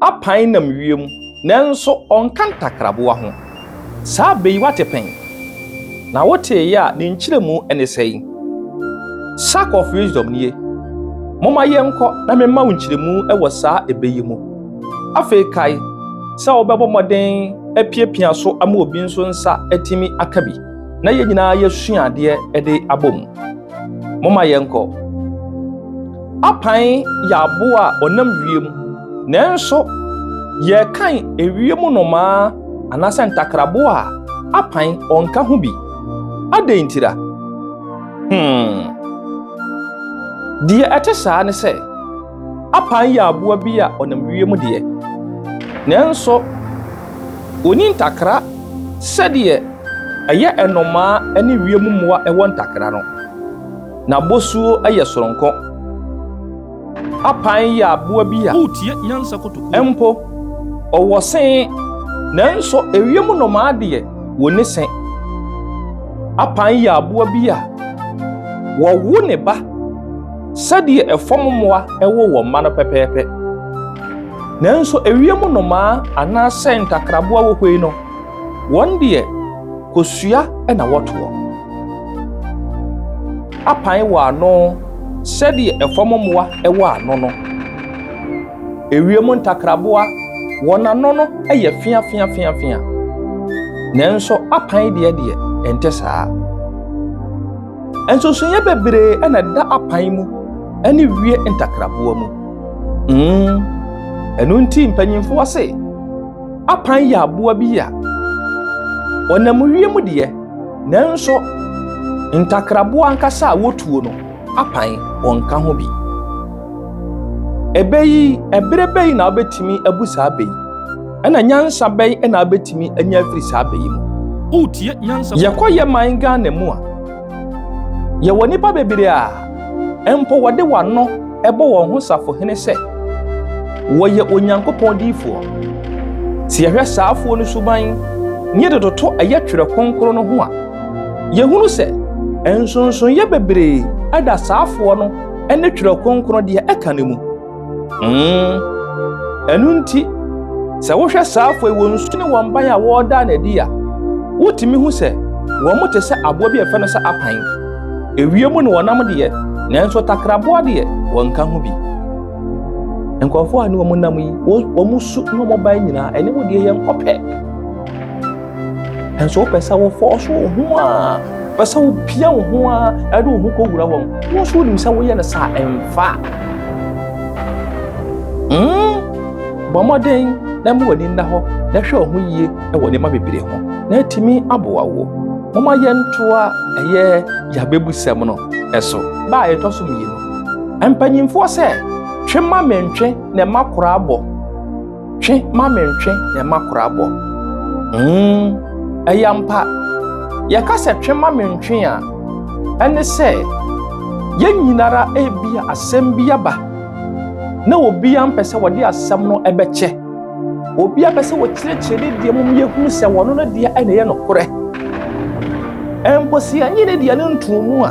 Apan nam wiem, nanso ɔnka ntakraboa ho. Saa bɛ yi woate pɛn? Na woteeɛ a, ne nkyerɛmu ne sɛn? Sack of Wisdom nie. Momma yɛnkɔ na memma wo nkyerɛmu wɔ saa ɛbɛ yi mu. Afei kae sɛ wobɛbɔ mmɔden apiapia so ama obi nso nsa atumi aka bi na yɛn nyinaa yɛasua adeɛ de abɔ mu. Momma yɛnkɔ. Apan yɛ aboa a ɔnam wiem, nanso yɛrekan ewiem nnomaa anaasɛ ntakraboa a, apan ɔnka ho bi. Adɛn ntira? Hmm. Deɛ ɛte saa ne sɛ, apan yɛ aboa bi a ɔnam wiem deɛ, nanso ɔnni ntakra sɛdeɛ ɛyɛ nnomaa ne wiem mmoa wɔ ntakra no. N'abɔsuo yɛ soronko. Apan yɛ aboa bi a Woretie Nyansa Kotokuo. mpo ɔwɔ se, nanso ewiem nnomaa deɛ, wɔnni se. Apan yɛ aboa bi a wɔwo ne ba sɛdeɛ ɛfam mmoa wo wɔn mma no pɛpɛɛpɛ. Nanso ewiem nnomaa anaasɛ ntakraboa wɔ hɔ yi no, wɔn deɛ, kosua na wɔtoɔ. Apan wɔ ano sɛdeɛ ɛfam mmoa wɔ ano no. Ewiem ntakraboa, wɔn ano no yɛ feafeafeafea. Nanso apan deɛ deɛ, ɛnte saa. Nsonsonoeɛ bebree na ɛda apan mu ne wie ntakraboa mu. Mm, ɛno nti mpanyimfoɔ se, Apan yɛ aboa bi a ɔnam wiem deɛ, nanso ntakraboa ankasa a wotuo no, apan ɔnka ho bi. Ɛbɛ yi, ɛberɛ bɛn na wobɛtumi abu saa bɛ yi? Ɛna nyansa bɛn na wobɛtumi anya afiri saa bɛ yi mu? Woretie Nyansa Yɛkɔ yɛ man Ghana mu a, yɛwɔ nnipa bebree a mpo wɔde wɔn ano bɔ wɔn ho safohene sɛ wɔyɛ Onyankopɔn diyifoɔ. Sɛ yɛhwɛ saa afoɔ no suban ne yɛde toto ɛyɛ Twerɛ Kronkron no ho a, yɛhunu sɛ nsonsonoeɛ bebree da saa afoɔ no ne Twerɛ Kronkron deɛ ɛka no mu. Mm. Ɛno nti, sɛ wohwɛ saa afɔ yi wɔn su ne wɔn ban a wɔreda no adi a, wotumi hu sɛ wɔn te sɛ aboa bi a yɛfrɛ no sɛ apan. Ewiem na wɔnam deɛ, nanso takraboa deɛ, wɔnka ho bi. Nkurɔfoɔ a ne wɔn nam yi, wɔn su ne wɔn ban nyinaa, ɛne wo deɛ yɛnkɔ pɛ. Nso wopɛ sɛ wofɔɔso wo ho a, pɛ sɛ wopia wo ho a, ɛde wo ho kɔwura wɔn. Wo nso wonim sɛ woyɛ no saa ɛmfa. Mm, bɔ mmɔden na ma w'ani nna hɔ na hwɛ wo ho yie wɔ nneɛma bebree ho na atumi aboa wo. Momma yɛntoa ɛyɛ yɛabɛbusɛm no so. Ba a ɛtɔ so mmienu, mpanyimfoɔ sɛ, twe ma mentwe na ɛma koraa bɔ. Twe ma mentwe na ɛma kora bɔ. Mm, ɛyɛ ampa. Yɛka sɛ twe ma mentwe a, ɛne sɛ yɛn nyinara ebia asɛm bi aba na obiara mpɛ sɛ wɔde asɛm no ɛbɛkyɛ. Obiara pɛ sɛ wɔkyerɛkyerɛ ne deɛ mu yɛhunu sɛ wɔno no deɛ ɛna ɛyɛ nokorɛ. Mpo sɛ yɛnye ne deɛ no ntoo mu a,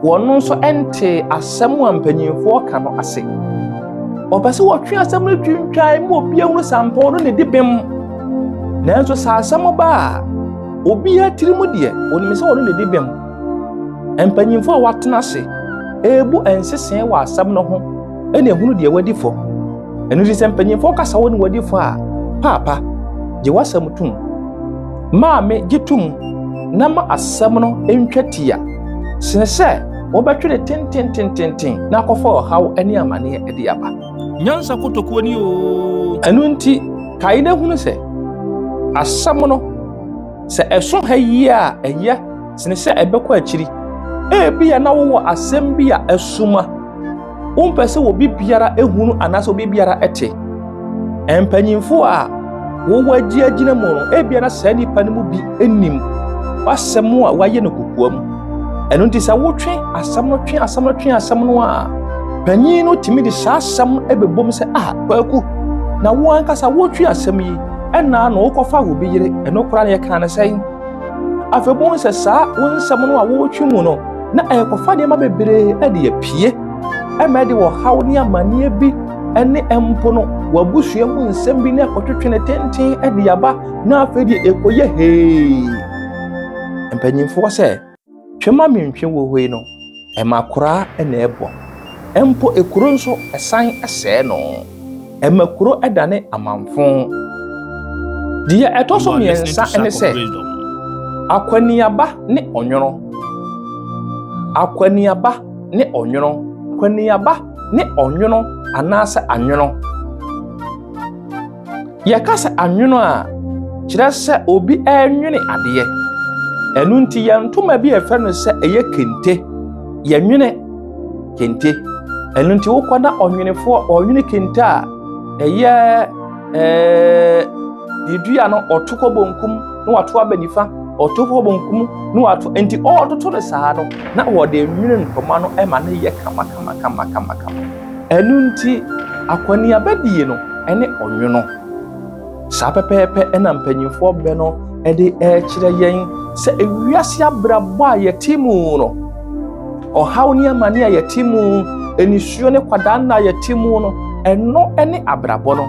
wɔn nso ɛntee asɛm a mpanyinfoɔ ka no ase. Wɔpɛ sɛ wɔtwe asɛm no twintwan ma obiara hunu sɛ ampa ɔno na edi bem. Nanso sɛ asɛm ba a, obiara tirim deɛ, onim sɛ ɔno na edi bem. Mpanyimfo a wɔatena ase rebu nsesɛe wɔ asɛm no ho na ehunu deɛ wadi fɔ. Ɛno nti sɛ mpanyimfoɔ kasa wo ne wadi fɔ a, paapa, gye w'asɛm tom. Maame, gye tom na ma asɛm no ntwa tia sene sɛ wɔbɛtwe no tententententen na akɔfa ɔhaw ne amaneɛ de aba. Nyansa kotokuo ni oo. Ɛno nti, kae na hunu sɛ, asɛm no, sɛ ɛso ha yie a, ɛyɛ sene sɛ ɛbɛkɔ akyiri. Ebia na wowɔ asɛm bi a asuma. Wompɛ sɛ obi biara hunu anaasɛ obi biara te. Mpanyimfo a wɔwɔ agye agyina mu no, ebia na saa nnipa no mu bi nim w'asɛm a woayɛ no kokoam. Ɛno nti sɛ wotwe asɛm no twe asɛm no twe asɛm no a, panyin no tumi de saa asɛm no bɛbom sɛ, ah, Kwaku, na wo ankasa wotwe asɛm yi, ɛnna na wokɔfa wo bi yere, ɛno koraa na yɛkaa no sɛn? Afei bohu sɛ saa wo nsɛm no a wotwe mu no, na ɛrekɔfa nneɛma bebree de apue, ɛma ɛde ɔhaw ne amanneɛ bi ne mpo no w'abusua mu nsɛm bi na ɛkɔtwetwe ne tenten de aba na afei deɛ ɛkɔyɛ hee. Mpanyimfoɔ sɛ, twe ma mentwe wɔ hɔ yi no, ɛma koraa na ɛbɔ. Mpo ekuro nso, ɛsan sɛe no. Ɛma kuro dane amamfo. Deɛ ɛtɔ so You are listening mmiɛnsa to Sack ne of sɛ, Wisdom. Akwaniaba ne ɔnwono. Akwaniaba ne ɔnwono. Akwaniaba ne ɔnwono anaasɛ anwono. Yɛka sɛ anwono a, kyerɛ sɛ obi ɛrenwene adeɛ. Ɛno nti yɛn ntoma bi a yɛfrɛ no sɛ ɛyɛ kente. Yɛnwene kente. Ɛno nti wokɔ na ɔnwenefoɔ ɔnwene kente a, ɛyɛ ne dua no ɔto kɔ bonkum na wato aba nifa, ɔto kɔ bonkum na wato, nti ɔretoto no saa no na wɔde nwene ntoma no ma no yɛ kama kama kama kama kama. Ɛno nti akɔneaba die no ne ɔnwono. Saa pɛpɛɛpɛ ɛna mpanyinfoɔ bɛ no de ɛrekyerɛ yɛn sɛ ewiase abrabɔ a yɛte mu no, ɔhaw ne amane a yɛte mu, enisuo ne kwadaa nna a yɛte mu no, ɛno ne abrabɔ no.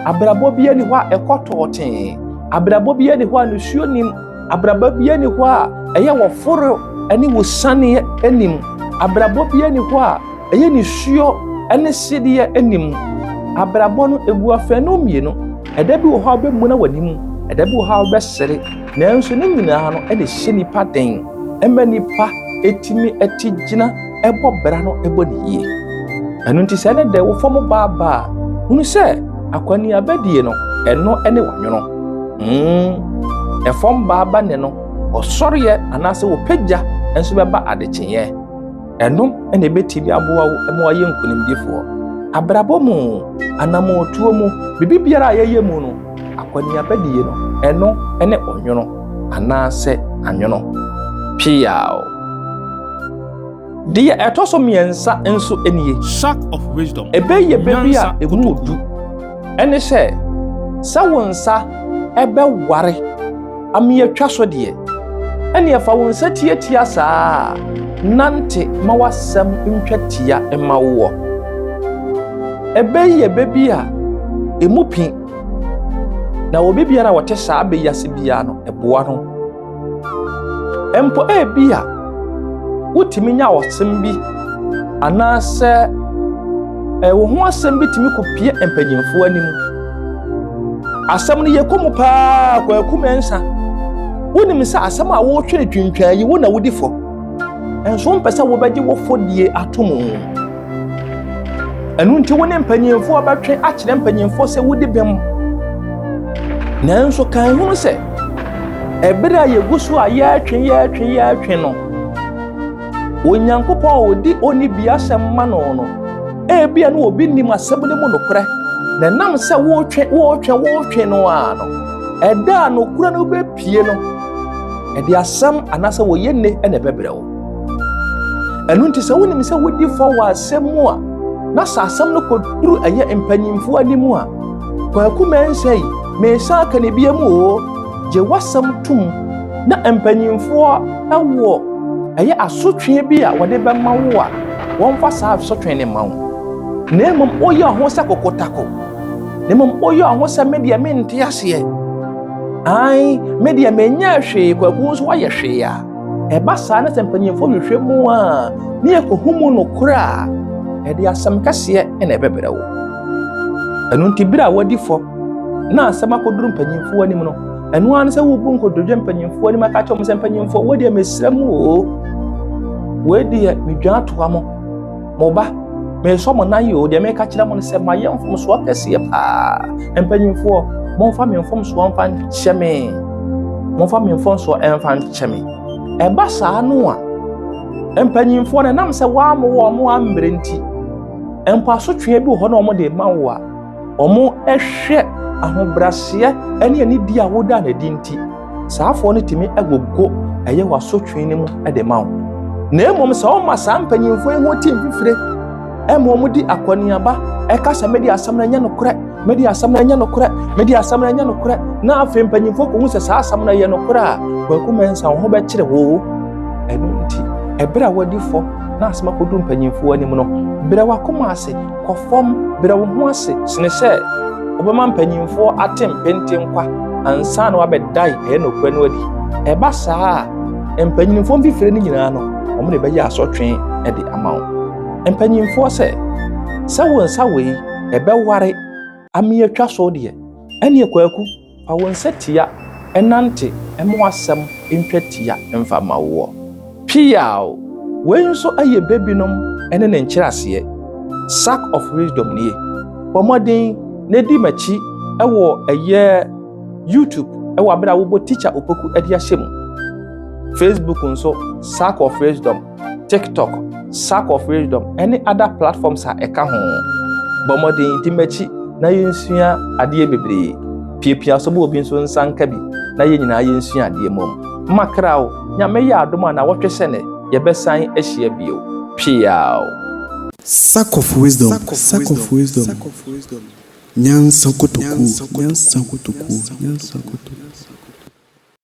Abrabɔ bi ani hɔ a ɛkɔ tɔɔtee. Abrabɔ bi ani hɔ a nisuo nim. Abrabɔ bi ani hɔ a ɛyɛ wɔforo ne wɔsaneɛ anim. Abrabɔ bi ani hɔ a ɛyɛ nisuo ne sedeɛ anim. Abrabɔ no egu afɛnu mmienu. Ɛda bi wɔ hɔ a wobɛmuna w'anim, ɛda bi wɔ hɔ a wobɛsere. Nanso ne nyinaa no ɛna ɛhyɛ nipa den, ɛma nipa etimi ɛte gyina ɛbɔ bra no ɛbɔ ne yie. Ɛno nti sɛ ɛne dɛ wo fam baaba a, hunu sɛ akɔneaba die no, ɛno ɛne wɔnwono. Ɛfam baaba ne no, ɔsɔreɛ anaasɛ wɔpagya nso bɛba adekyeeɛ. Ɛno ɛna ɛbɛtumi aboa wo ma woayɛ nkonimdifoɔ. Abrabɔ mu, anammɔntuo mu, biribi biara a yɛyɛ mu no, akɔneaba die no, ɛno ɛne ɔnwono anaasɛ anwono. Piaw. Deɛ ɛtɔ so mmiɛnsa nso nie. Sack of Wisdom. Ɛbɛyɛ bɛ bi a Nyansa emu kotokuo. odu. Ɛne sɛ, sɛ wo nsa ɛbɛware ama atwa so deɛ, ɛne ɛfa wo nsa tiatia saa, nante ma w'asɛm ntwa tia ma woɔ. Ɛbɛyɛ bɛ bi a emu pi, na obi biara a wɔte saa bɛ yi ase biara no, ɛboa no. Mpo ebi a wotumi nya ɔsɛm bi anaasɛ wo ho asɛm bi tumi kɔpie mpanyimfoɔ anim. Asɛm no yɛkɔ mu paa, Kwaku Mɛnsa. Wonim sɛ asɛm a wɔretwe twintwan yi, wo na wodi fɔ. Nso wompɛ sɛ wobɛgye wo fɔdie ato mu. Ɛno nti wo ne mpanyimfoɔ bɛtwe akyerɛ mpanyimfoɔ sɛ wodi bem. Nanso kan hunu sɛ, ɛberɛ a yɛgu so a yɛretwe yɛretwe yɛretwe no, Onyankopɔn a ɔdi ɔni bi asɛm ma no no, ebia no obi nim asɛm no mu nokorɛ, na ɛnam sɛ wɔretwe wɔretwe wɔretwe no a no, ɛda a nokorɛ no bɛpie no, ɛde asɛm anaasɛ wɔyɛ nne na ɛbɛbrɛ wo. Ɛno nti sɛ wonim sɛ wodi fɔ wɔ asɛm mu a, na sɛ asɛm no kɔduru ɛyɛ mpanyimfoɔ anim a, Kwaku Mɛnsa yi, mesan aka ne bia mu o, gye w'asɛm tom na mpanyimfoɔ ɛwɔ ɛyɛ asotwe bi a wɔde bɛma wo a, wɔmfa saa asotwe ne ma wo. Na mmom woyɛ ho sɛ kokotako. Na mmom woyɛ ho sɛ me deɛ mente aseɛ. Ae, me deɛ menyɛ hwee, Kwaku nso wayɛ hwee a, ɛba saa na sɛ mpanyimfoɔ hwehwɛ mu a, ne yɛkɔhu mu nokorɛ a, ɛde asɛm kɛseɛ na ɛbɛbrɛ wo. Ɛno nti bere a wadi fɔ na asɛm akɔduru mpanyimfoɔ anim no, ɛno ara ne sɛ wobu nkotodwe mpanyimfoɔ anim aka kyerɛ wɔn sɛ, mpanyimfoɔ, wo deɛ mesrɛ mo o, wei deɛ medwa atoa mo, mo ba, mesɔ mo nan yi o, deɛ meka kyerɛ mo no sɛ mayɛ mfomsoɔ kɛseɛ paa. Mpanyimfoɔ, momfa me mfomsoɔ mfa nkyɛ me. Momfa me mfomsoɔ mfa nkyɛ me. Ɛba saa no a, mpanyimfoɔ no ɛnam sɛ wɔammo wɔn mo ammerɛ nti, mpo asotwe bi wɔ hɔ na wɔde ma wo a, wɔn hwɛ ahobrɛaseɛ ne anidie a woda n'adi nti, saa afoɔ no tumi agogo ɛyɛ w'asotwe no mu de ma wo. Na mmom sɛ wɔma saa mpanyimfoɔ yi ho te mfifire ɛma wɔn di akɔneaba ɛka sɛ mede asɛm no ɛnyɛ nokorɛ, mede asɛm no ɛnyɛ nokorɛ, mede asɛm no ɛnyɛ nokorɛ, na afei mpanyimfoɔ kɔhu sɛ saa asɛm no ɛyɛ nokorɛ a, Kwaku Mɛnsa wo ho bɛkyerɛ wo. Ɛno nti, ɛberɛ a wadi fɔ na asɛm akɔdu mpanyimfoɔ anim no, brɛ w'akoma ase, kɔ fam, brɛ wo ho ase, sene sɛ wobɛma mpanyimfoɔ ate mpentenkwa ansa na wɔabɛdae ɛyɛ nokorɛ no adi. Ɛba saa a, mpanyimfoɔ mfifire no nyinaa no, wɔn na ɛbɛyɛ asotwe de ama wo. Mpanyimfoɔ sɛ, sɛ wo nsa wei ɛbɛware ame atwa so deɛ, ɛneɛ Kwaku, Fa wo nsa tia nante ma w'asɛm ntwa tia mfa mma woɔ. Piaw! Wei nso yɛ bɛ binom ne ne nkyerɛaseɛ. Sack of Wisdom nie. Bɔ mmɔden na di m'akyi wɔ ɛyɛ YouTube wɔ abere a wobɔ Teacher Opoku de ahyɛ mu. Facebook nso, Sack of Wisdom. TikTok, Sack of Wisdom, ne other platforms a ɛka ho. Bɔ mmɔden di m'akyi na yɛnsua adeɛ bebree. Piapia so ma obi nso nsa nka bi na yɛn nyinaa yɛnsua adeɛ mmom. Makra wo, Nyame yɛ adom a nawɔtwe sɛ nɛ yɛbɛsan ahyia bio. Peaw! Sack of Wisdom, Sack of Wisdom, Nyansa kotokuo, Nyansa kotokuo, Nyansa kotokuo.